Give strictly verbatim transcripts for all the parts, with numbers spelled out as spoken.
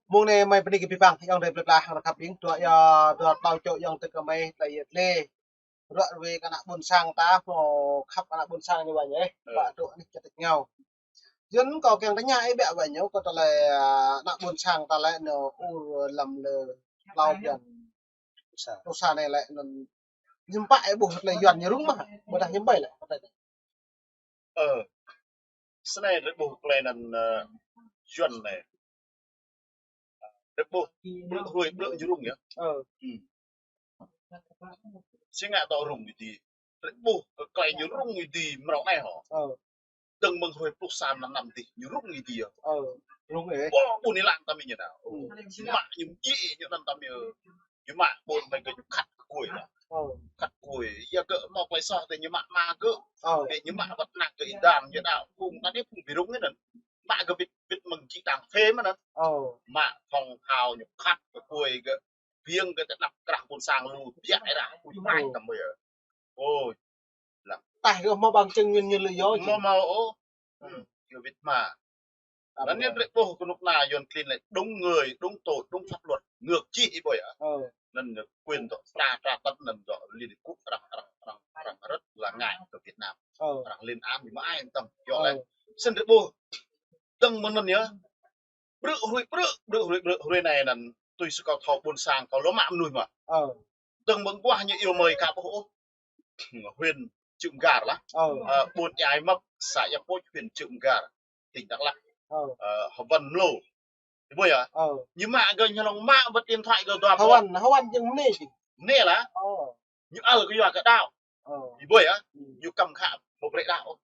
Mông anai mơi bơni kơ abih bang ayŏng adơi plơi pla hăng khăp ƀing dua, ya, dua tlâo čô ayŏng adơi kơ mơi tơlơi yet lĕ. Ră ruai kơ ană ƀôn sang ta, hmâo khăp kơ ană ƀôn sang ñu wa ñu, ƀă dŏ anih čơtĭt ngao. Yua anŭn kâo kiăng tơña ih biă wa ñu, kơ tơlơi, a, ană ƀôn sang ta lĕ ñu ur lăm lơ tlâo blan. Sa. Tơ sa anai lĕ anŭn ñu pă ih ƀuh tơlơi Yuan ñu rŭng mơ̆, ƀôdah ñu ƀai lĕ. Ơ. Snei drơi ƀuh tơlơi anŭn, ơ, Yuan anai. Drơi ƀuh, ƀrư̆ hruê ƀrư̆ ñu rŭng yơh. Ơ. Hmm. Či ngă tŏ rŭng ih dih. Drơi ƀuh kơ tơlơi ñu rŭng ih dih mrâo anai hŏ. Ơ. Dơ̆ng mơ̆ng hruê pluh sa mlam anăm dih, ñu rŭng ih dih yơh. Ơ, rŭng ih. Ƀuh, ƀuh anai lăng tơmĭn ñu nao. Hmm. Mă ñu mjĕ ñu anŭn tơmĭn. Ñu mă ƀôn mơi kơ ñu khăt kơ kuai lah. Ơ. Khăt kuai. Yua kơ hmâo tơlơi soh tơ ñu mă mă kơ. Ơ. Tơ ñu mă wơ̆t anăp kơ ih dam ñu đao. Phung anai phung ƀu rŭng anŭn. Mă kơ bit, bit mơ̆ng čih tang phê mơ̆n anŭn. Ơ. Mă phong phao ñu khăt kơ kuai kơ. Biêng kơ tơnap krah ƀôn sang lu biă ih rah. Ui, pai tơmĭn yơh. Ôi. Lah. Tah kơ hmâo bằng chứng nguyên nhân lý do chứ. Hmâo, hmâo, ơ. Hmm, ñu wĭt mă. Anŭn yơh drơi ƀuh kơnuk kơna Yuan klin lĕ đúng người, đúng tội, đúng pháp luật, ngược čih ih ƀuh yơh. Ơ. Anŭn ñu quyền dŏ tra, tra tấn anŭn dŏ Liên Hợp Quốc arăng, arăng, arăng, arăng rất là ngại kơ Việt Nam. Ơ. Arăng lên án ñu mă ai yên tâm. Dŏ lĕ. Ơ. Snei drơi ƀuh. Dơ̆ng mơ̆ng anŭn yơh. Ƀrư̆ hruê ƀrư̆, ƀrư̆ hruê ƀrư̆, hruê anai anŭn tui si kâo thâo ƀôn sang kâo lŏm mă mơnuih mơ̆n. Ơ. Dơ̆ng mơ̆ng ƀuah ñu iâu mơi ka ƀuh ôh. Huyện Cư M'gar lah. Ơ. Ơ, ƀôn Ia Măk, xã Ia Pôk, huyện Cư M'gar, tỉnh Đắk Lắk. Ơ. Ơ, H'Van Mlô. Ih ƀuh yơh. Ơ. Ñu mă kơ ñu hlŏng mă wơ̆t điện thoại kơ dua hlŏng. H'Van, H'Van jing mơnê či. Mơnê lah. Ơ. Ñu ăl kơ yua kơ đao. Ơ. Ih ƀuh yơh. Hmm. Ñu kăm khă ƀu brơi đao.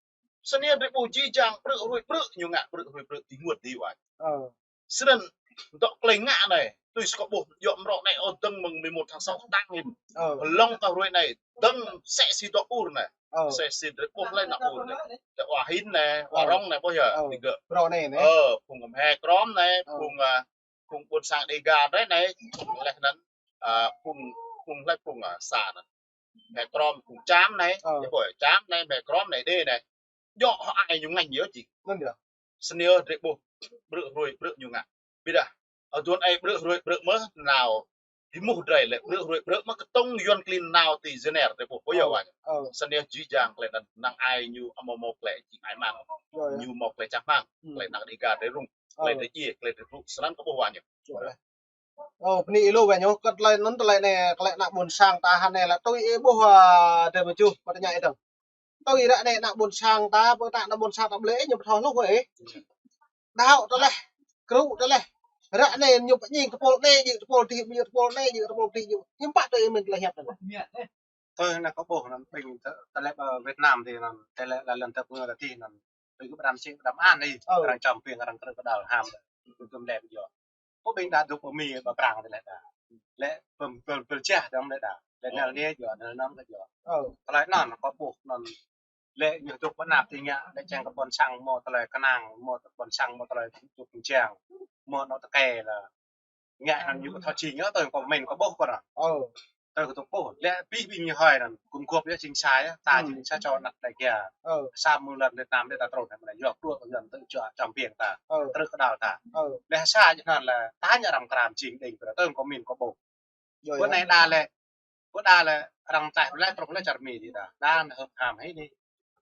Snei drơi ƀuh jih jang ƀrư̆ hruê ƀrư̆ ñu ngă ƀrư̆ hruê ƀrư̆ ih ngă dih wa. Ơ. Snăn dŏ tơlơi ngă anai, tui si kâo ƀuh djŏ mrâo anai ôh dơ̆ng mơ̆ng mười một tháng sáu tăng hin. Ơ. Hlŏng kơ hruê anai, dơ̆ng sĕ si dŏ ur anai. Ơ. Sĕ si drơi ƀuh lĕ ană ur anai. Tơ Wa Hin anai, Wa Ơ. Rong anai ƀuh yơh, Ơ. Tơgơ̆. Mrâo anai anai. Ơ, phung H'Mê Krôm anai, Ơ. Phung, a, phung ƀôn sang Đêga drơi anai, leh anŭn, a, phung, phung lĕ phung, a, sa anŭn. H'Mê Krôm phung Čam anai, Ơ. Ih ƀuh Čam anai, H'Mê Krôm anai, Đê anai. Djŏ hŏ ai ñu ngă yơh či. Anŭn yơh. Snei drơi ƀuh, ƀrư̆ hruê ƀrư̆ ñu ngă. Ƀiădah, aduôn ai ƀrư̆ hruê ƀrư̆ mơ̆ nao. Ih ƀuh drơi lĕ ƀrư̆ hruê ƀrư̆ mơ̆ kơtông Yuan klin nao ti Geneva drơi ƀuh. Ƀuh yơh Ơ. Wa. Ơ. Snei jih jang tơlơi anŭn năng ai ñu amâo mâo tơlơi jing ai mang. Ơ, yơh. Ñu mâo tơlơi čang mang. Hmm. Tơlơi ană Đêga drơi rŭng. Ơ. Tơlơi drơi djiê, tơlơi drơi rŭng. Snăn kâo ƀuh wa ñu. Ơ. Ơ, bơni ih lu wa ñu, kơ tơlơi anŭn tơlơi anai, tơlơi ană ƀôn sang ta hăng anai lah tui ih ƀuh, a, drơi mơ̆ čuh, pơtơña ih dơ̆ng. Tui ră anai ană ƀôn sang ta, pơtă ană ƀôn sang ta ƀlĕ ñu pơtô hluh wơ̆t. Đao tơleh, krŭ tơleh. Ră anai ñu pơñing tơpul anai, ñu tơpul dih, ñu tơpul anai, ñu tơpul dih, ñu. Hiư̆m pă tui ih mĭn tơlơi hiăp anŭn. Tui anai kâo ƀuh anŭn ƀing tơ-, tơlơi, ơ, Việt Nam dih anŭn, tơlơi lŏn tơpul ta dih anŭn. Ƀing kơ ƀrăm sĭ ƀrăm an ih, Ơ. Arăng čăm ƀing arăng krư̆ kơđăl ham. Ƀing kơ mlĕ ƀu djơ̆. Ƀing đa dŏ pơ Mi ƀă Prang tơlơi đa. Lĕ pơm-, pơm-, pơlčah dơ̆ng lĕ đa. Lĕ Ơ. Năl anai djơ̆, năl anŭn kơ djơ̆. Ơ. Tơlơi anŭn kâo ƀuh anŭn. Lĕ ñu dŏ pơ anăp ti ngă, lĕ čang kơ ƀôn sang mâo tơlơi kơnang, mâo tơ-, ƀôn sang mâo tơlơi dŏ pơjing. Mâo anŏ tơkai lah. Ngă anŭn ñu kơ thâo jing yơh, tui kâo mĭn kâo ƀuh kơ anŭn. Ơ. Tui kâo dŏ ƀuh. Lĕ abih bĭng ñu hơi anŭn, gum gŏp yơh jing sa yơh, ta Ơ. Jing sa čô anăp tơlơi kia. Ơ. Sa mơ̆ng lŏn Việt Nam dih ta trŭn, anŭn yua kơ đuaĭ kơ Yuan tŭ čuă čăm ƀing ta. Ơ. Krư̆ kơđăl ta. Ơ. Lĕ sa jing anŭn lah, ta ñu arăng kram jing đing, tui kâo mĭn kâo ƀuh. Yơh, yơh. Bơ anai đa lĕ, bơ đa lĕ, arăng tlaih lĕ, trŭn lĕ čar Mi dih đa. Đa anŭn hơ̆p ham hĭ anai.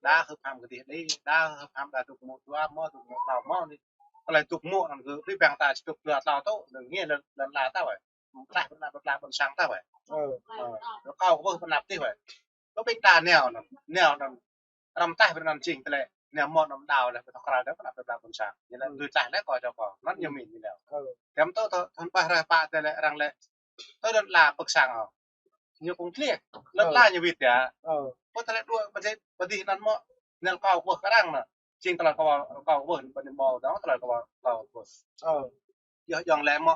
Đa hơ̆p ham kơ dih đih, đa hơ̆p ham đa dŏ mơ̆ dua mơ̆, dŏ mơ̆ tlâo mơ̆ anai. Tơlơi dŏ mơ̆ anŭn kơ abih bang ta či dŏ dua tlâo tŏ, anŭn ngă lŏn, lŏn ala ta wơ̆t. Tlaih pơ anăp pơ pla ƀôn sang ta wơ̆t. Ơ. Ơ, kâo kơ ƀuh pơ anăp dih wơ̆t. Kơ ƀing ta nao anŭn, nao anŭn. Arăng tlaih pơ anŭn jing tơlơi, nao mơ̆ anŭn đao lĕ pơ tŏ krao đa pơ anăp pơ pla ƀôn sang. Ñu lĕ Ơ. Tui tlaih lĕ kâo čô kâo. Anŭn Ơ. Ñu mĭn ñu nao. Ơ. Tơm tŏ tơ, thun ƀah rah pă tơlơi arăng lĕ Tơ lŏn ala pơk sang ôh. Ñu kông tliêk. Lŏn Ơ. Ala ñu wĭt yơh. Ơ. Pơ tơlơi đuaĭ pơ dih, pơ dih anŭn mơ̆. Anŭn kâo ƀuh kơrăng anŭn. Jing tơlơi kâo, kâo ƀuh, pơ anai mâo dơ̆ng tơlơi kâo, kâo ƀuh. Ơ. Yơh jŏng lĕ mơ̆.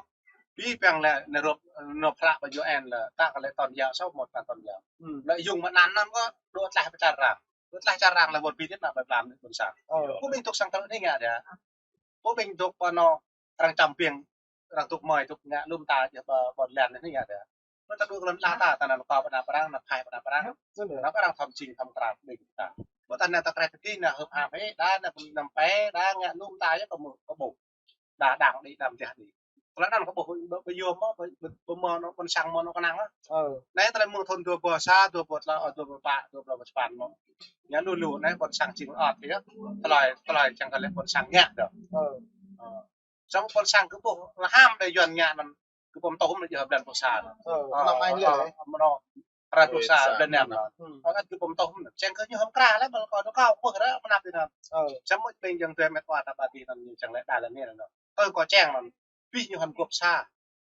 Abih bang lĕ anai rup, anai prăk pơ U N lĕ, ta kơ lĕ tôn giáo, sâu mơ̆ ta tôn giáo. Hmm. Lĕ yŭng mơ̆ anăn anŭn kơ, đuaĭ tlaih pơ čar arăng. Đuaĭ tlaih čar arăng lĕ wơr bĭt anăp pơ pla ƀôn sang. Ơ. Kơ ƀing dŏ sang krư̆ anai ngă dih. Pô ƀing dŏ pơ anŏ arăng čăm ƀing, arăng dŏ mơi dŏ ngă lŏm ta jĕ pơ ƀôn lan anai ngă dih. Pơ ta dŏ lŏn ala ta, ta anăn kâo pơ anăp arăng, anăp hai pơ anăp arăng. Anăp arăng thâo jing thâo krăn ƀing ta. Pơ ta anai ta krăn tơdih anai hơ̆p ham hĭ, đa anai pơ anăp pĕ, đa ngă lŏm ta jĕ kơ mơ̆, kơ ƀuh. Đa đang đĭ, đăm dih đĭ. Tơlơi anŭn kơ ƀuh, ƀu, ƀu yua mơ̆, ƀu, ƀu, ƀu mơ̆ anŭn ƀôn sang mơ̆ anŭn kơnang ah. Ơ. Anai tơlơi mơ̆ng thŭn dua rơbâo sa, dua rơbâo klâo, dua rơbâo pă, dua rơbâo sapăn mơ̆. Ñu lu lu anai ƀôn sang jing ơt yơh. Tơlơi, tơlơi čang kơ lĕ ƀôn sang ngă dơ̆. Ơ. Ơ. Samơ̆ ƀôn sang kơ ƀuh lơham đơi Yuan ngă anŭn kơ ƀu mơtuh mơ̆n yơh blan pơsa anŭn. Ơ, ơ, năm ai ơ, lĕ. Ơ, mơnơ̆ng rai pơsa blan năm anŭn. Hmm. Ơ, kơ ƀu mơtuh mơ̆n. Čang kơ ñu hăm kra lĕ, ƀôl kơ dŏ kâo ƀuh ră mơnap tui anŭn. Ơ. Samơ̆ ƀing yang tui met wa ta ƀă tui anŭn ñu čang lĕ đa lĕ anai anŭn. Ơ, kơ čang anŭn. Pih ñu hăm gŏp sa.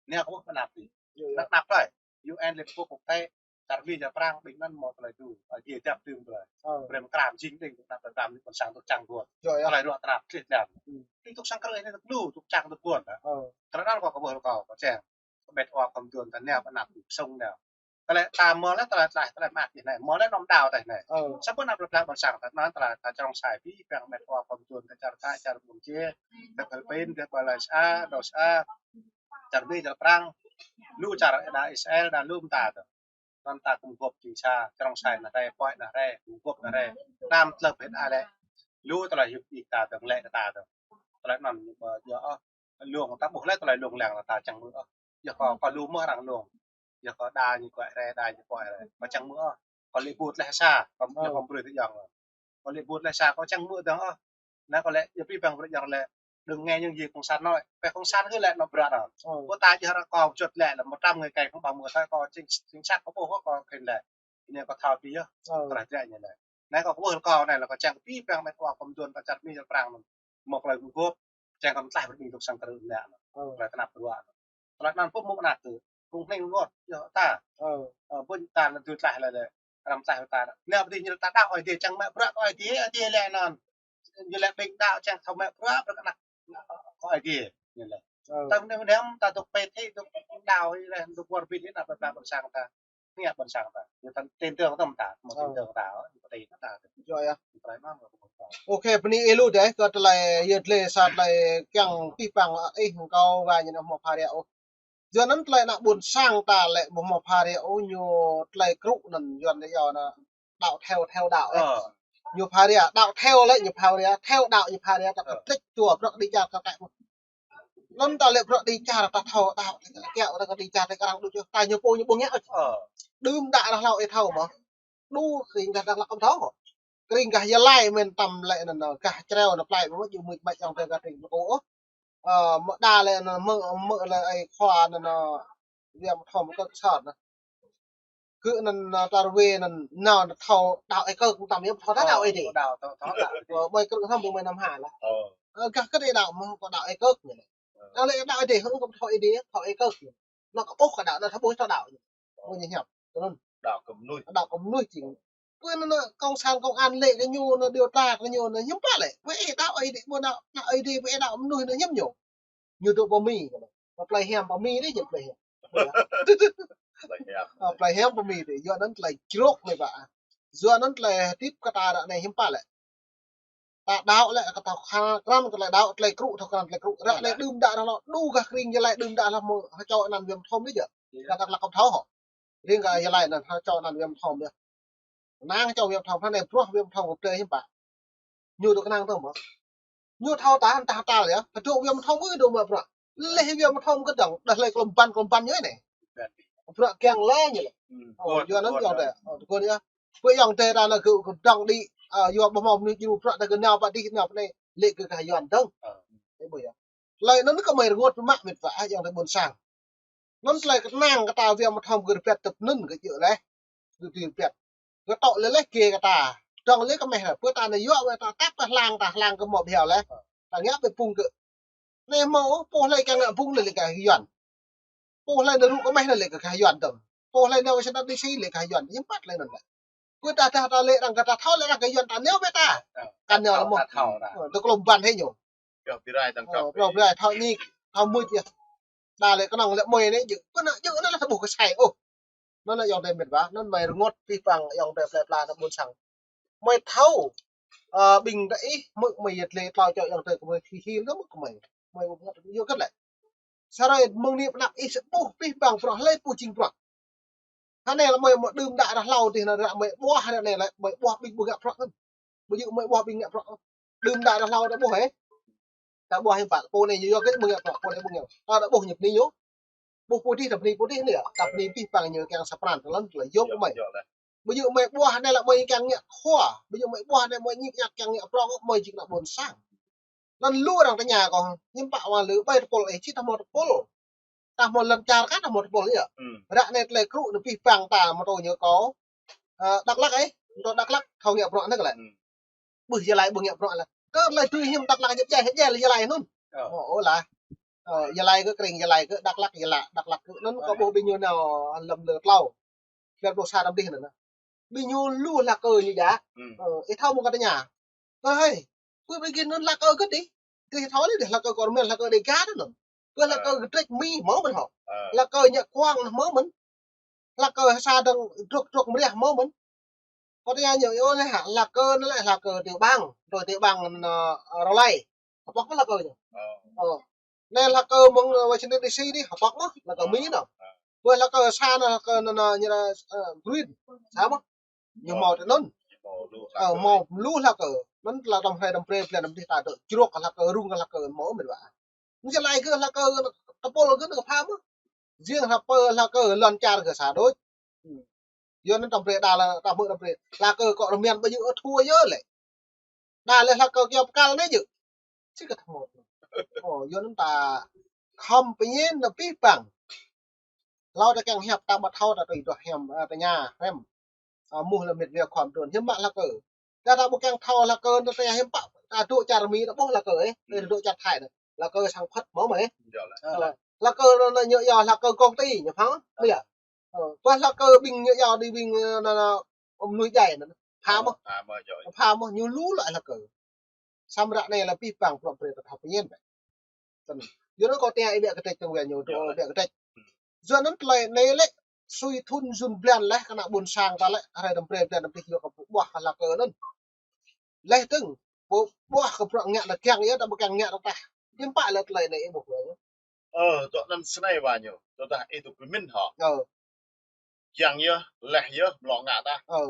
Anai kơ ƀuh mơnap tui. Yơh, yơh. Anăp anăp tơlơi. U N Liên Hợp Quốc quốc tế, čar Mi čar Prang, ƀing anŭn mơ̆ tơlơi tui. Ơ, djai djăp tui tơlơi. Ơ. Brem kram jing ƀing ta tơtăm ƀôn sang tŭk čang ƀuôn. Yơh, yơh. Tơlơi ruă tơnap tlih đam. Hmm. Ƀing tŭk sang krơi anai tŭk lu, tŭk čang tŭk ƀuôn. Ơ. Tơlơi anŭn kơ ƀuh kơ ƀă čang. Kơ met wa kơ mơduôn ta anai pơnăp tui sông anai. Tơlơi ta mơ̆ lĕ tơlơi tlaih, tơlơi mơak tih anai. Mơ̆ lĕ anŭn đao tih anai. Ơ. Samơ̆ anăp plơi pla ƀôn sang ta anŭn tơlơi ta črông sai pih, păng met wa kơ mơduôn ta čar Thái, čar Bunong, ta Philippin, ta Malaysia, Indonesia, čar Mi, čar Prang, lu čar đa Israel, đa lu mơta tơ. Anŭn ta kơ̆m gŏp či sa, črông sai anai rai, pơai anai rai, kơ̆m gŏp anai rai. Anăm tlơp hĭ anai lĕ. Lu tơlơi hip ih ta tơ, lĕ ta tơ. Tơlơi anŭn ƀu djơ̆ ôh. Lông ta ƀuh lĕ tơlơi lông lăng ta čang mơ̆ ôh. Yua kơ, kơ lu mơ̆ arăng lông. Yua kơ đa ñu kuai rai, đa ñu kuai rai. Kơ čang mơ̆ ôh. Kơ lĕ ƀut lĕ sa, kơ, ơ, kơ brơi tơ yong. Kơ lĕ ƀut lĕ sa, kơ čang mơ̆ dơ̆ng ôh. Anai kơ lĕ, yua pih ƀăng brơi yong lĕ. Đừng nghe những gì cộng sản nói. Pĕ cộng sản hĭ lĕ anŭn bruă anŭn. Ơ. Kơ ta jih arăng kơ juăt lĕ, lĕ một trăm người cày không bằng mười thôi, kơ chính, chính xác kơ ƀuh kơ khĭn lĕ. Anai kơ thâo pih yơh. Ơ. Tơlơi jrĕ ñu lĕ. Anai kơ ƀuh kơ anai lĕ kơ čang pih ƀăng met wa kơ mơduôn ta čar Mi čar Prang anŭn. Mơ̆ tơlơi gŏp, čang kơ tlaih brơi ƀing tŭk sang krơi anai. Ơ. Tơlơi tơnap ruă. Tơlơi anŭn pơmuk anăp tơ. Kơ̆ng hnĭng ruă, yơh ta. Ơ. Ơ, ƀuh ta anŭn tui tlaih lĕ lĕ. Anăm tlaih ta. Anai ƀu djơ̆ ñu ta đaŏ Ơi Adai čang mă bruă kơ Ơi Adai, Ơi Adai lĕ anŭn. Ñu lĕ ƀing đaŏ čang thâo mă bruă, bruă kơ anăp kơ Ơi Adai. Ñu lĕ. Ơ. Tơm anai anai ta tŭk pĕ thĭ, tŭk đaŏ lĕ, tŭk wơr bĭt lĕ, ta ƀă ƀă ƀôn sang ta. Anai ƀôn sang ta. Ñu ta tin tưởng tơm ta, mơ̆ tin, ơ, tưởng ta, ơ, ñu pơtĭ ta. Yơh, yơh. Ñu pơrai mă, mă, mă. Ôkê, bơni ih lu dêh, kơ tơlơi yơh tơlơi sa tơlơi kiăng pih ƀăng, ơ, ih kâo wa ñu anŭn mơ̆ pha ră ôh. Yua anŭn tơlơi anăp ƀôn sang ta lĕ ƀu hmâo pha ră ôh, ñu tơlơi krŭ anŭn Yuan lĕ yua anŭn đaŏ theo, theo đạo lĕ. Ơ. Ñu pha ră, đaŏ theo lĕ, ñu pha ră, theo đạo ñu pha ră, ta, ơ, kơtrĕč tua bruă kơđi čar ta tĕ. Anŭn ta lĕ bruă kơđi čar ta thâo đaŏ, ta kiaŏ ta kơđi čar ta kơ arăng đôč, ta ñu pô ñu ƀu ngă. Ơ. Đưm đă ră hlâo ih thâo mơ̆. Đu kơring gah Dak Lak kơ ƀu thâo. Kơring gah Gia Lai mơ̆n tơm lĕ anŭn, gah Čreo anŭn plai mơ̆, ƀu mưč ƀač yŏng tơ gah kơring kơ ôh. Ơ, mơ̆ đa lĕ anŭn, mơ̆, mơ̆ lĕ ai khua anŭn, anŭn, Yuan mơ̆ thâo mơ̆ kơ sat anŭn. Kơ anŭn, anŭn, ta rơwe anŭn, anŭn, anŭn thâo đaŏ ih kơ kơ̆ng tơm yơh, thâo ta đaŏ ih dêh. Ơ, đaŏ, thâo, thâo đaŏ ih dêh. Ơ, ƀơi kơ thâo ƀơi năm ha lah. Ơ. Ơ, gah kơ đaŏ mơ̆ kơ đaŏ ih kơ ñu lĕ. Ơ. Anŭn lĕ đaŏ ih dêh, hơ̆ng kơ thâo ih dêh, thâo ih kơ ñu. Anŭn kơ ƀuh kơ đaŏ, anŭn thâo ƀuh thâo đaŏ ñu. Ƀuh ñu hiam. Tui anŭn. Đaŏ kơ mơnuih. Đaŏ kơ mơnuih jing. Kơ anŭn, anŭn, cộng sản, công an lĕ kơ ñu, anŭn điều tra kơ ñu, anŭn hiư̆m pă lĕ. Ƀơi ih đaŏ ih dêh, ƀơi đaŏ, đaŏ ih dêh, ƀơi ih đaŏ mơnuih anŭn hiư̆m ñu. Ñu dŏ pơ Mi. Pơ plei hiam pơ Mi dêh, ñu plei hiam. Plei hiam. Ơ, plei hiam pơ Mi dêh. Yua anŭn tơlơi jrŏk lĕ ƀă. Yua anŭn tơlơi hơdip kơ ta ră anai hiư̆m pă lĕ. Ta đaŏ lĕ kơ thâo krăn, krăn kơ tơlơi đaŏ, tơlơi krŭ, thâo krăn tơlơi krŭ. Ră anai đưm đă ră hlâo, đu gah kơring Gia Lai đưm đă hlâo mơ̆, hơčâo anăn Viêm Thôm dêh yơh. Yơh. Gah Dak Lak kơ ƀu thâo hŏ. Riêng gah Gia Lai anăn hơčâo anăn Viêm Thôm yơh. Kơnang hơčâo Viêm Thôm, hrơi anai bruă Viêm Thôm kơ plei hiư̆m pă. Ñu dŏ kơnang tơ mơ̆. Ñu thâo ta, ta, ta lĕ, hơdrô̆ Viêm Thôm ư dŏ mă bruă. Leh Viêm Thôm kơdŏng, đah leh klom ban, klom ban ñu anai. Bruă kiăng leh ñu lĕ. Ơ, yua anŭn yơh dêh. Ơ, tơguan yơh. Ƀơi yŏng dêh ta anŭn kơ, kơdŏng đĭ, ơ, yua ƀu hmâo mơnuih djru bruă ta kơ nao pă dih, nao pơ anai, lĕ kơ gah Yuan dơ̆ng. Ơ. Ơ, ƀơi yơh. Tơlơi anŭn kơ mơi rơngot mơ̆ met wa, yŏng dêh ƀôn sang. Anŭn tơlơi kơnang kơ ta Viêm Thôm kơ rơbat tơp anŭn kơ djơ̆ leh. Kơ tui rơbat. Kơ tŏ leh leh kơ ta. Dŏng leh kơ meh leh. Pơ ta anai yua wơ̆t ta tap kơ hlang ta hlang kơ mơ̆ bhiao leh. Ta ngă pơ pung kơ. Anai mơ̆, pô hlơi kiăng ngă pung leh lĕ gah Yuan. Pô hlơi nao rŭ kơ meh leh lĕ gah Yuan dơ̆ng. Pô hlơi nao wơ̆t sơnat đi si lĕ gah Yuan. Hiư̆m pă leh anŭn lĕ. Kơ ta, ta, ta lĕ arăng kơ ta thâo lĕ arăng kơ Yuan ta nao ƀĕ ta. Ơ, kăn nao ta lĕ mơ̆. Thâo, thâo ta. Ơ, tơ klom ban hĭ ñu. Yơh, bi rai tăng. Ơ, kơ bi rai thâo ñik, thâo mưč yơh. Đa lĕ kơnơ̆ng lĕ mơi anai djơ̆. Kơ anŭn djơ̆ anŭn lĕ ta ƀuh kơ sai. Ơ. Anŭn lĕ yŏng dêh met wa. Anŭn mơi rơngot pih ƀăng yŏng dêh plei pla ta ƀôn sang. Mơi thâo, ơ, ƀing ta ih, mơ̆ mơi yơh lĕ tlâo čô yŏng dêh kơ mơi hi hi lĕ mơ̆ kơ mơi. Mơi ƀu ngă yua kơ lĕ. Sa hrơi mơ̆ng anai pơ anăp ih sa ƀuh pih ƀăng bruă, hlơi ƀu jing bruă. Hơnai lĕ mơi mơ̆ đưm đă ră hlâo dih anŭn ră mơi ƀuah ră anai lĕ mơi ƀuah ƀing ƀu ngă bruă anŭn. Ƀu djơ̆ mơi ƀuah ƀing ngă bruă. Đưm đă ră hlâo ta ƀuh ih. Ta ƀuh hiư̆m pă, pô anai ñu yua kơ ƀu ngă bruă, pô anai ƀu ngă. Ta dah ƀuh ñu bơni ñu. Ƀuh pô dih, ta bơni pô dih anai yơh. Ta bơni abih bang ñu kiăng sa pran tơlơi tơlơi yôm kơ mơi. Ƀu djơ̆ mơi ƀuh anai lĕ mơi kiăng ngă khua. Ƀu djơ̆ mơi ƀuh anai mơi ñik ñak kiăng ngă bruă kơ mơi jing ană ƀôn sang. Anŭn lu arăng tơña kâo, hiư̆m pă wa lư ƀai tơpul ih, či ta hmâo tơpul. Ta hmâo lŏn čar kah ta hmâo tơpul yơh. Ră anai tơlơi krŭ anai abih bang ta mơ̆ tơ ñu kâo. Ơ, Dak Lak ih, mơ̆ tơ Dak Lak thâo ngă bruă anai kơ lĕ. Ƀuh Gia Lai ƀu ngă bruă lĕ. Kơ tơlơi tui hiư̆m Dak Lak ñu djai, djai lĕ Gia Lai anŭn. Ơ, ơ lah. Ơ, Gia Lai kơ krĭng Gia Lai kơ Dak Lak Gia Lai, Dak Lak kơ anŭn kâo ƀuh ƀing ñu nao lăm lơ klâo. Ƀiă ƀuh sa đăm dih anŭn. Ƀing ñu lu hlak kơ ñu djă. Ơ, ih thâo mơ̆ kơ tơña. Ơ hơi, pơ ƀing gih anŭn hlak kơ kơ dih. Gih thâo lĕ dih hlak kơ kơ mơ̆n hlak kơ Dega anŭn. Pơ hlak kơ gơdrĕč mi hmâo mơ̆n hŏ. Hlak kơ ñă kuang hmâo mơ̆n. Hlak kơ sa dơ̆ng drŏk drŏk mriah hmâo mơ̆n. Kơ tơña ñu yơh anai hă, hlak kơ anŭn lĕ hlak kơ tiểu bang. Tơ tiểu bang anŭn, ơ, Rơlai. Hơpŏk mơ̆ hlak kơ ñu. Ơ. Anai hlak kơ mơ̆ng, ơ, Washington D C dih, hơpŏk mơ̆, hlak kơ mi anŭn. Pơ hlak kơ sa anŭn, hlak kơ anŭn, anŭn, ñu anŭn, ơ, Green. Sa mơ̆. Ñu hmâo tơ anŭn. Ơ, hmâo lu hlak kơ. Anŭn tơlơi tơm hrơi tơm pre blan tơm dih ta dŏ jrŏk hlak kơ, rŭng hlak kơ hmâo mơ̆n wa. Ñu Gia Lai kơ hlak kơ tơpul kơ anŭn kơ pha mơ̆. Jing hlak pơ hlak kơ lŏn čar kơ sa đôč. Yua anŭn tơm pre đa lĕ, tơm hmư̆ tơm pre. Hlak kơ kơ rơmian ƀu djơ̆ ôh thua yơh lĕ. Đa lĕ hlak kơ kiaŏ pơkăl anai djơ̆. Či kơ thâo. Ơ, yua anŭn ta khŏm pơñen anŭn abih bang. Hlâo ta kiăng hiăp ta ƀu thâo ta tui duah hiam, ơ, tơña, hrăm. Ơ, mơ̆ lĕ mĕt wa khua mơtrun hiư̆m mă hlak kơ. Ta ta ƀu kiăng thâo hlak kơ anŭn ta hiư̆m pă. Ta dŏ čar mi ta ƀuh hlak kơ, ơ. Ta dŏ čar Thái anŭn. Hlak kơ sang phăt hmâo mơi. Hlak kơ anŭn ñu yua hlak kơ công ty ñu phăng. Ƀu yơh. Ơ, pơ hlak kơ ƀing ñu yua dih ƀing, ơ, anŭn, anŭn, mơnuih djai anŭn. Pha mơ̆. Pha mơ̆ ñu lu lĕ hlak kơ. Samơ̆ ră anai lĕ abih bang prŏng pre ta thâo pơñen bĕ. Tơl. Yua anŭn kâo tơña ih ƀiă kơdrĕč tơ̆ng wa ñu, tơ ƀiă kơdrĕč. Yua anŭn tơlơi anai lĕ, sui thŭn jun blan leh kơ ană ƀôn sang ta lĕ, hrơi tơm pre blan tơm dih yua kơ ƀuh kơ hlak kơ anŭn. Leh tơ̆ng, ƀuh, ƀuh kơ bruă ngă ta kiăng yơh, ta ƀu kiăng ngă ta tah. Hiư̆m pă lĕ tơlơi anai ih ƀuh wa ñu. Ơ, dŏ anŭn snei wa ñu, tơdah ih dŏ pơmĭn hŏ. Ơ. Kiăng yơh, leh yơh, mlŏ ngă tah. Ơ.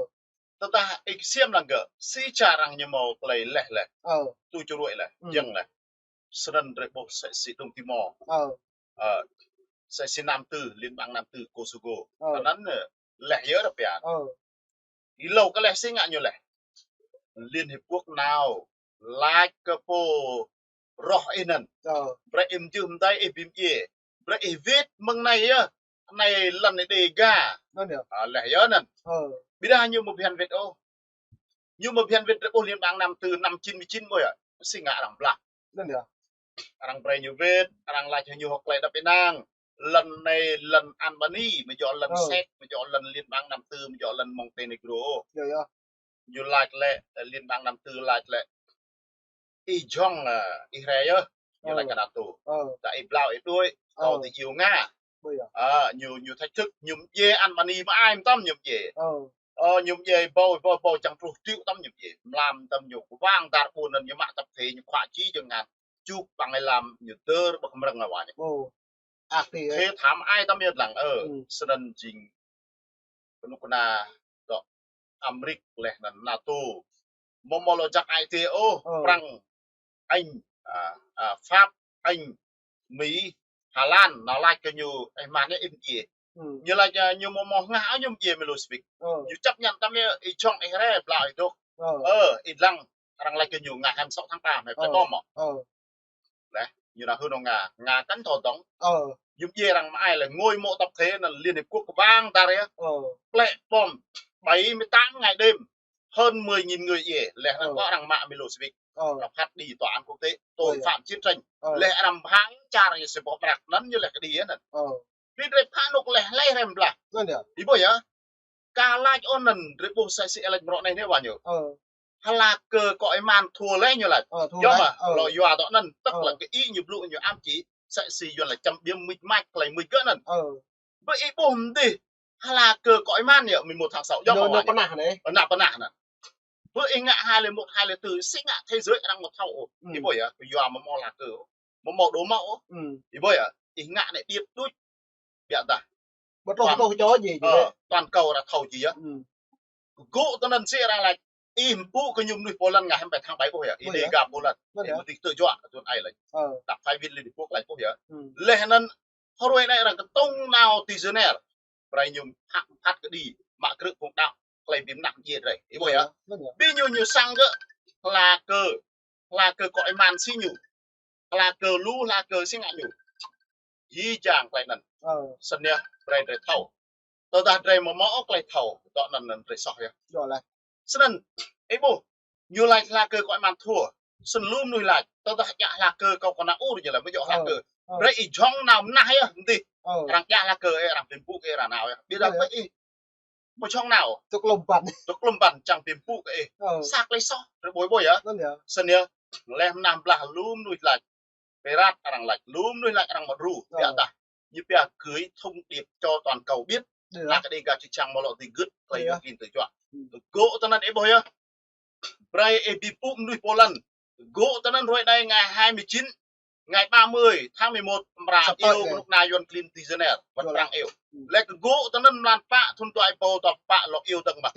Tơdah ih ksiêm lăng gơ̆, si čar arăng ñu hmâo tơlơi leh leh. Ơ. Tu čuruai leh, jing leh. Snăn drei ƀuh sĕ si Đông Timor. Ơ. Ơ, sĕ si Nam Tư, Liên bang Nam Tư, Kosovo. Ơ. Anăn, ơ, leh yơh rơpian. Ơ. Ih hlâo kơ leh si ngă ñu leh. Liên Hiệp Quốc nao, lač kơ pô roh ih anăn. Ơ. Brei ih mjưh mdei ih bi mdjiê. Brei ih wĭt mơ̆ng anai yơh. Anai lăn ih Dega. Anăn yơh. Ơ, leh yơh anăn. Ơ. Ƀiădah ñu ƀu bơyan wĭt ôh. Ñu ƀu bơyan wĭt drei ƀuh Liên bang Nam Tư năm chín mươi chín ƀuh yơh. Si ngă arăng blah. Anăn yơh. Arăng brei ñu wĭt, arăng lač hăng ñu hŏk klei đăp ênang. Lăn anai, lăn Albania, mơ̆ yơh lăn Séc, mơ̆ yơh lăn Liên bang Nam Tư, mơ̆ yơh lăn Montenegro. Yơh, yơh. Ñu lač lĕ, ơ, Liên bang Nam Tư lač lĕ. Ih jhŏng, ơ, ih rai yơh. Ñu lač kơ NATO. Ơ. Tơdah ih blao ih đuaĭ, kâo ơ tơ iêu Nga. Ƀu yơh. Ơ, ñu, ñu thách thức, ñu mdjiê Albania mơai mơtam ñu mdjiê. Ơ. Ơ, ñu mdjiê ƀâo, ƀâo, ƀâo čang truh triệu tăm ñu mdjiê. Mlam tăm ñu kwang dar ƀuôn anăn ñu mă tập thể ñu khua či jơ̆ng ngăn. Čuk păng ih lam ñu dơr ƀơ̆k mrơ̆ng wa ñu. Ơ. Ăt tĭ, ơ. Khê tham ai tăm yơh lăng, ơ. Snăn jing kơnuk kơna dŏ Amrik leh anăn NATO. Mơ̆ mơ̆ lŏ jak ai tê ôh, ơ, Prăng, Anh, a, a, Pháp, Anh, Mi, Hà Lan, nao lač kơ ñu, ơ, mă ñu im djiê. Ñu lač, a, ñu mơ̆ mơ̆ ngă, a, ñu im djiê Milosevic. Ơ. Ñu chấp nhận tăm yơh, ih jhŏng ih rai, blao ih dôk. Ơ. Ơ, ih lăng, arăng lač kơ ñu ngă hăm sŏ tháng ba, mơ̆ ơ, pơtô mơ̆. Ơ. Leh, ñu nao hưn hŏng Nga, Nga kăn thâo dŏng. Ơ. Ñu mdjiê arăng mơai lĕ ngôi mộ tập thể anăn Liên Hiệp Quốc kwang dar yơh. Ơ. Plĕ bom, bảy mươi tám ngày đêm, hơn mười nghìn người djiê. Leh anăn ơ, kơ arăng mă Milosevic. Ơ. Arăng phat đi tòa án quốc tế, ơ, tội phạm chiến tranh. Ơ. Leh arăng pha čar ñu si boh mrak anăn ñu leh kơ đi anăn. Ơ. Bi drei pha nuk leh leh rem blah. Anăn yơh. Ih ƀuh yơh. Ka lač ôh anăn, drei ƀuh sĕ si ih lač mrâo anei anei wa ñu. Ơ. Hlak kơ kơ ih man thua leh ñu lač. Ơ, thua leh. Yơh mơ̆, ơ, lŏ yua dŏ anăn, tức là cái ý ñu blŭ ñu ám chỉ, sĕ si Yuăn lač châm biếm mịt mạch, klei mĭt gơ̆ anăn. Ơ. Ƀơi ih ƀuh mdih, hlak kơ kơ ih man yơh, mười một tháng sáu, yơh mơ̆ wa ñu. Pơnah anei. Ơ, anăn pơnah anăn. Ƀơi ih ngă hai lẻ một, hai lẻ tư, si ngă thế giới arăng mơ̆ thâo ôh. Ih ƀuh yơh, yua mơ̆ mơ̆ hlak kơ. Mơ̆ mơ̆ đôč mơ̆ ôh. Ih ƀuh yơh, ih ngă anei điêt đuč. Biă dah. Ƀu thâo, ƀu thâo čô djai. Ơ, toàn cầu arăng thâo djai yơh. Gơ̆ tơ anăn si arăng lač. Ih mpŭ kơ ñu mơnuih Poland ngă hiư̆m pă thăng ƀai ƀuh yơh. Ih Dega Poland. Ih mơ̆ tih tơjuă tuan ai lač. Đăp phái viên Liên Hợp Quốc lač ƀuh yơh. Leh anŭn hrơi anai arăng kơtŭng nao ti Geneva. Brơi ñu phat phat kơđi, mă krư̆ phung đăo, klei bi mơnah djai drơi. Ih ƀuh yơh. Bi ñu ñu sang kơ hla kơ, hla kơ kơ ih man si ñu. Hla kơ lu, hla kơ si ngă ñu. Jih jang klei anŭn. Snăn yơh, brơi drơi thâo. Tơdah drơi mơ̆ mơ̆ klei thâo, dŏ anŭn anŭn drơi soh yơh. Snăn, ih ƀuh, ñu lač hla kơ kơ ih man thua. Snăn lu mơnuih lač, tơdah djă hla kơ kâo kơ nao ur ñu lač, mơ̆ djŏ hla kơ. Brơi ih jhŏng nao mơnah yơh, mơ̆ tih. Arăng djă hla kơ ih, arăng bi mpŭ kơ ih, arăng nao yơh. Ƀiădah brơi ih mơ̆ jhŏng nao. Tŭk lŏm ƀăn. Tŭk lŏm ƀăn čang bi mpŭ kơ ih. Sa klei soh, drơi ƀuh ih ƀuh yơh. Snăn yơh, leh mơnah blah lu mơnuih lač. Pirat arăng lač, lu mơnuih lač arăng mă đru, ƀiădah ñu pia gửi thông điệp cho toàn cầu biết. Ană Dega čư̆ čang mơ̆ lŏ dưi gưt klei Ukraine tơjuă. Gơ̆ tơ anŭn ih ƀuh yơh. Brơi ih bi mpŭ mơnuih Poland. Gơ̆ tơ anŭn hrơi anai ngày hai mươi chín, ngày ba mươi tháng mười một, amra iâu kơnuk kơna Yuan klin ti Geneva, wăt prăng iâu. Leh kơ gơ̆ tơ anŭn mlan pă, thŭn dua êbâo dua pă lŏ iâu dơ̆ng mơ̆.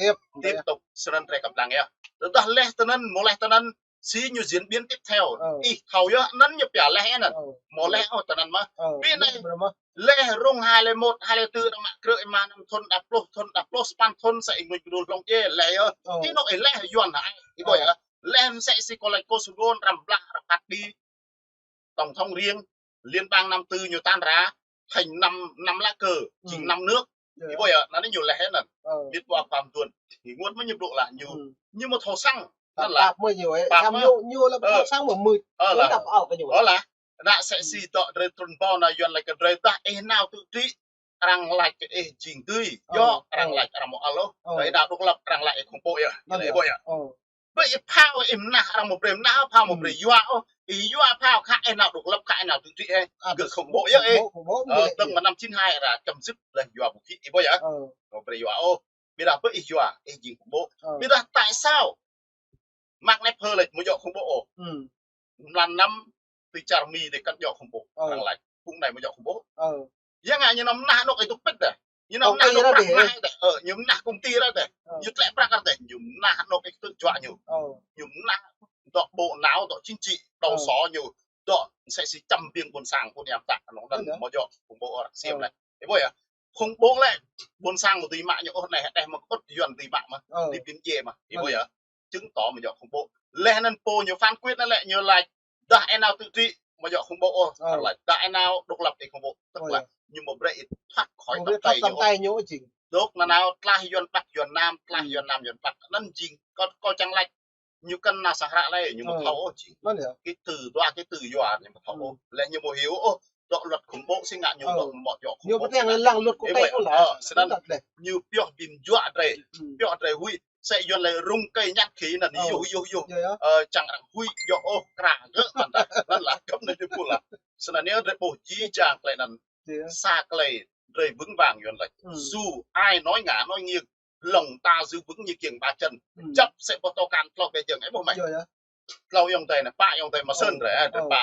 Tiếp tục, snăn drơi kơplang yơh. Tơdah leh tơ anŭn, mơ̆ leh tơ anŭn, si ñu diễn biến tiếp theo. Ih thâo yơh, anŭn ñu pia leh anŭn. Mơ̆ leh ôh tơ anŭn mơ̆. Bi anai leh rŭng hai lĕ một, hai lĕ tư, đa mă krư̆ ih mă năm thŭn, đa pluh thŭn, đa pluh sapăn thŭn, sa ih ngui kơdul hlŏng djai leh yơh. Ti anŏ ih leh Yuan hă ai. Ih ƀuh yơh. Leh mơ̆ msĕ si kơ lač Kosovo, arăng blah, arăng phat đi. Tổng thống riêng, liên bang năm tư ñu tan rã, thành năm, năm lá cờ, jing năm nước. Ih ƀuh yơh, anŭn ñu leh anŭn. Mĭt wa pam tuan. Ih ngui mơ̆ ñu blŭ lah ñu. Ñu mơ̆ thâo sang. Anŭn lah. Pap mơ̆ ñu ih. Pap mơ̆ ñu, ñu lĕ thâo sang mơ̆ mưč. Ơ lah. Ơ lah. Ană msĕ si dŏ drơi trŭn ƀâo nao Yuan lač kơ drơi dah ih nao tŭ trĭ. Arăng lač kơ ih jing dưi. Yơh, arăng lač arăng mơ̆ ăl ôh. Drơi nao độc lập arăng lač ih khủng bố yơh. Ih ƀuh yơh. Ƀơi ih phao ih mơnah arăng mơ̆ brơi mơnah, phao mơ̆ brơi yua ôh. Ih yua phao khă ih nao độc lập khă ih nao tŭ trĭ ih. Gơ̆ khủng bố yơh ih. Tơ̆ng mơ̆ năm chín hai arăng chấm dứt leh yua vũ khí ih ƀuh yơh. Mơ̆ brơi yua ôh. Ƀiădah ƀơi ih yua, ih jing khủng bố. Ƀiădah tại sao Mark Knopfler lač mơ̆ djŏ khủng bố ôh. Mlan năm ti čar Mi dih kăn djŏ khủng bố. Arăng lač, phung anai mơ̆ djŏ khủng bố. Yang ngă ñu nao mơnah anŏ ih tŭ pĭt dih. Ñu nao mơnah anŏ prăk mơnah dih. Ñu mơnah công ty dih. Ñu tlĕ prăk dih. Ñu mơnah anŏ ih tơjuă ñu. Ñu mơnah dŏ bộ não, dŏ chính trị, đầu sỏ ñu. Dŏ msĕ si čăm biêng ƀôn sang, ƀôn yang tak, anŏ anŭn mơ̆ djŏ khủng bố arăng ksiêm leh. Ih ƀuh yơh. Khủng bố lĕ, ƀôn sang mơ̆ dưi mă ñu ôh, anai hơđeh mơ̆ kơ ƀut Yuan dưi mă mơ̆, dưi bi mdjai mơ̆. Ih ƀuh yơh. Chứng tỏ mơ̆ djŏ khủng bố. Leh anŭn pô ñu phán quyết anŭn lĕ ñu lač, dah ih nao tŭ trĭ, mơ̆ djŏ khủng bố ôh. Lač, dah ih nao độc lập ih khủng bố. Tức là ñu mơ̆ brơi ih thoát khỏi tầm tay ñu. Dŏ nanao tlaih Yuan Bắc Yuan Nam, tlaih Yuan Nam Yuan Bắc. Anŭn jing, kâo, kâo čang lač ñu kăn nao sang hră leh, ñu mơ̆ thâo ôh jing. Cái từ, dua cái từ yua ñu mơ̆ thâo ôh. Leh ñu mơ̆ hiểu ôh, dŏ luật khủng bố si ngă ñu dŏ mơ̆ djŏ khủng bố. Ñu pơteng lăng luật quốc tế ôh lah. Snăn ñu pioh bi mjuă drơi, pioh drơi huĭ. Msĕ Yuan lač rŭng kơi nhát khỉ anŭn, yuh, yuh, yuh. Čang arăng huĭ djŏ ôh, kră gơ̆ mơ̆n dah. Anŭn lah gơ̆ anŭn ñu pô lah. Snăn yơh drơi ƀuh jih jang klei anŭn. Sa klei drơi vững vàng Yuan lač. Dù ai nói ngả nói nghiêng, lòng ta giữ vững như kiêng ba chân. Čăp msĕ pô tŏ kan tlâo ƀĕ jơ̆ng, ih ƀuh mơ̆. Tlâo ayŏng adơi anai, pă ayŏng adơi mơsĕn drơi, drơi pă.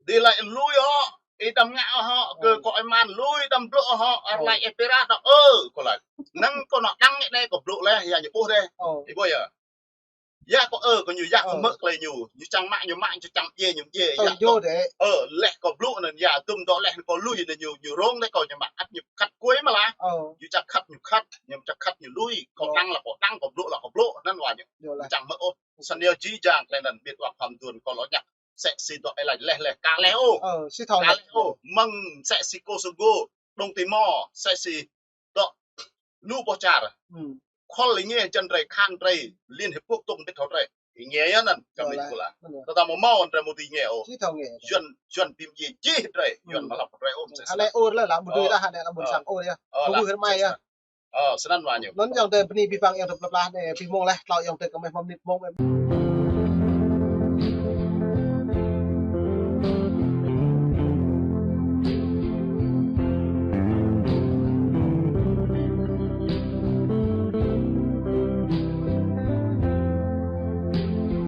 Dih lač lui hŏ, ih đăm ngă hŏ, kơ kơ ih man lui đăm blŭ hŏ, arăng lač ih pirat đŏ, ơ, kâo lač. Năng kâo nao đăng anai kâo blŭ leh, ya ñu ƀuh dih. Ih ƀuh yơh. Ya kâo ơ, kâo ñu ya kâo hmư̆ klei ñu, ñu čang mă, ñu mă, ñu čang djai, ñu djai, ya. Ơ, leh kâo blŭ anŭn ya, tŭm dŏ leh kâo lui anŭn ñu, ñu rông leh kâo ñu mă, ăt ñu khăt kuai mơ̆ lah. Ñu čang khăt, ñu khăt, ñu čang khăt, ñu lui, kâo đăng lah kâo đăng, kâo blŭ lah kâo blŭ, anŭn wa ñu. Ñu čang hmư̆ ôh. Snăn yơh jih jang klei anŭn mĭt wa khua mduôn kâo lŏ ñăk. Msĕ si dŏ ih lač leh leh, ka leh ôh. Ka leh ôh. Mơ̆ng msĕ si Kosovo, Đông Timor, msĕ si dŏ lu boh čar. Khul ih nge jăn drơi khan drơi Liên Hiệp Quốc tŭng bĭt hŏ drơi. Ih nge yơh anŭn, kăm ih pô lah. Tơdah mơ̆ mâo drơi mơ̆ dưi nge ôh. Yuan, Yuan bi mdjai jih drơi, Yuan mơ̆ hlăp drơi ôh. Anai ur lah, lah ƀu dưi lah, anai lah ƀôn sang ur yơh. Ƀu dưi hơmai yơh. Ơ, snăn wa ñu. Anŭn ayŏng adơi bơni abih bang ayŏng adơi plơi plah anai, abih mông leh, tlâo ayŏng adơi kơ meh mơnit mông.